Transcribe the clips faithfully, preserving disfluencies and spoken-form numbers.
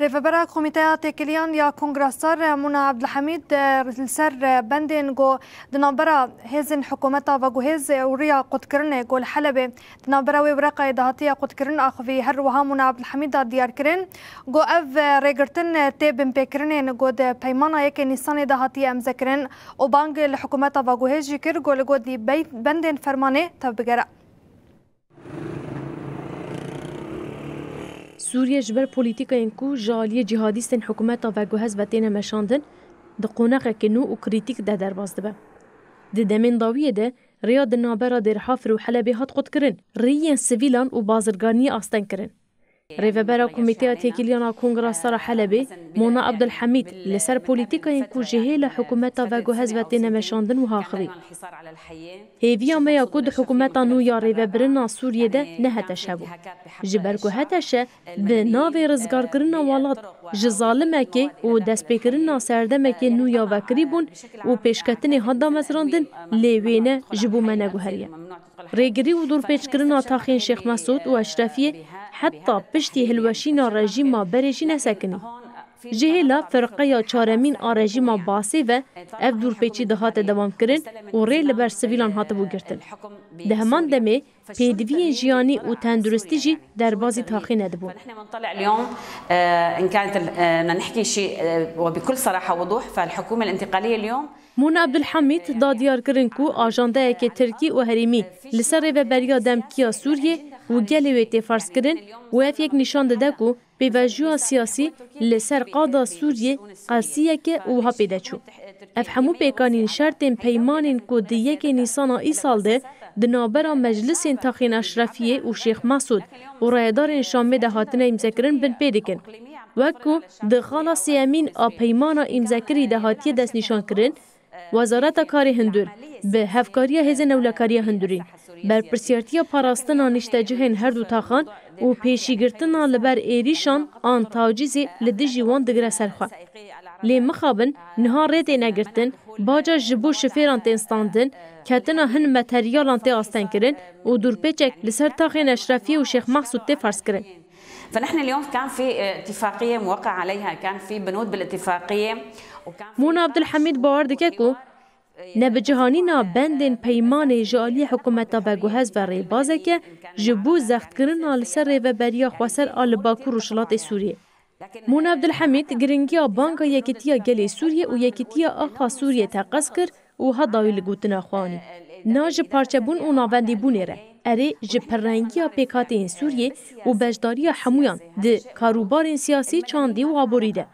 Rêvebera Komîteya Têkiliyan ya Kongra Sar, Mûna Abdulhamîd, li ser bendên ku di navbera hêzên hikûmeta veguhêz û riya qutkirinê ku li Helebê di navbera wê û Reqayê de hatiye qutkirin axivî. Her wiha Mûna Abdulhamîd da diyar kirin ku ev rêgirtin tê binpêkirinên ku di peymana yekê Nîsanê de hatiye emzekirin û bang li hikûmeta veguhêz jî kir ku li gorî bey-, bendên fermanê tevbigere. Sûriye ji ber polîtîkayên ku ji aliyê cîhadîstên hikûmeta veguhez ve têne meşandin, di qonaxeke nû û krîtîk de derbas dibe. Di demên dawiyê de rêya di navbera Dêrhafir û Helebê hat qutkirin, rêyên sivîlan û bazirganiyê asteng kirin. Rêvebera Komîteya Têkiliyan a Kongra Sar a Helebê, Mona Abdulhamîd, li ser polîtîkayên ku ji hêla hikûmeta veguhez ve têne meşandin wiha axivî. Hêviya me ya ku di hikûmeta nû ya rêvebirina Sûriyê de nehete şebû. Ji ber ku hete şe, bi navê rizgarkirina welat ji zalimekê û destpêkirina serdemekê nû ya vekirîbûn û pêşketinê hat damezrandin, lê wêne ji bo me neguheriye. Rêgirî û dûrpêçkirina taxên Şêx Mesûd û Eşrefiyê heta piştî hilweşîna rejîma berê jî nesekinî. Ji hêla firqeya çaremîn a rejîma Basê ve ev dûrpêçî dihate dewamkirin û rê li ber sivîlan hatibû girtin. Di heman demê pêdiviyên jiyanî û tenduristî jî derbazî taxê nedibûn. فنحن بنطلع اليوم، آه، إن كانت ال-، آه، بدنا نحكي شيء، آه، وبكل صراحة ووضوح، فالحكومة الانتقالية اليوم Mûna Abdulhamîd da diyarkirin ku ajandeyeke tirkî û herêmî li ser rêveberiya demkî ya Sûriyê û gelê wê tê ferzkirin û ev yek nîşan dide ku pêvajoya siyasî li ser qada Sûriyê qelsiyeke û wiha pê de çû. Ev hemû pêkanîn şertên peymanên ku di yekê Nîsana îsal de di navbera meclisên taxên Eşrefiyê û Şêx Mesûd û rayedarên Şamê de hatine îmzekirin binpê dikin. Wek ku di xala sêyemîn a peymana îmzekirî de hatiye destnîşankirin, Wezareta Karê Hundir bi hevkariya Hêzên Ewlekariya Hundirîn, berpirsiyartiya parastina niştecihên her du taxan û pêşîgirtina li ber êrîşan an tacîzê li dijî wan digire ser xwe. Lê mixabin niha rê têne girtin, baca ji bo şifêran tên standin, ketina hin materyalan tê astengkirin û dûrpêçek li ser taxên Eşrefiyê û Şêx Mehsûd tê ferzkirin. فنحن اليوم كان في اتفاقية موقع عليها، كان في بنود بالاتفاقية، وكان في Mûna Abdulhamîd bawer dike ku nebicihanîna bendên peymanê ji aliyê hikûmeta veguhez ve rêbazek e ji bo zextkirina li ser rêveberiya xweser a li Bakur Rojhilatê Sûriyê. Mûna Abdulhamîd giringiya banga yekîtiya gelê Sûriyê û yekîtiya axa Sûriyê teqez kir û hat dawî li gotina xwe anî. Na ji parçebûn û navendîbûnê re, erê, ji pirrengiya pêkhateyên Sûriyê û beşdariya hemûyan di karûbarên siyasî, çandî û aborî de.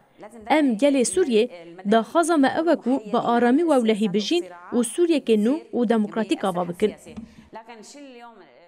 Em gelê Sûriyê, daxwaza me ew e ku bi aramî û ewlehî bijîn û Sûriyekê nû û demokratîk ava bikin.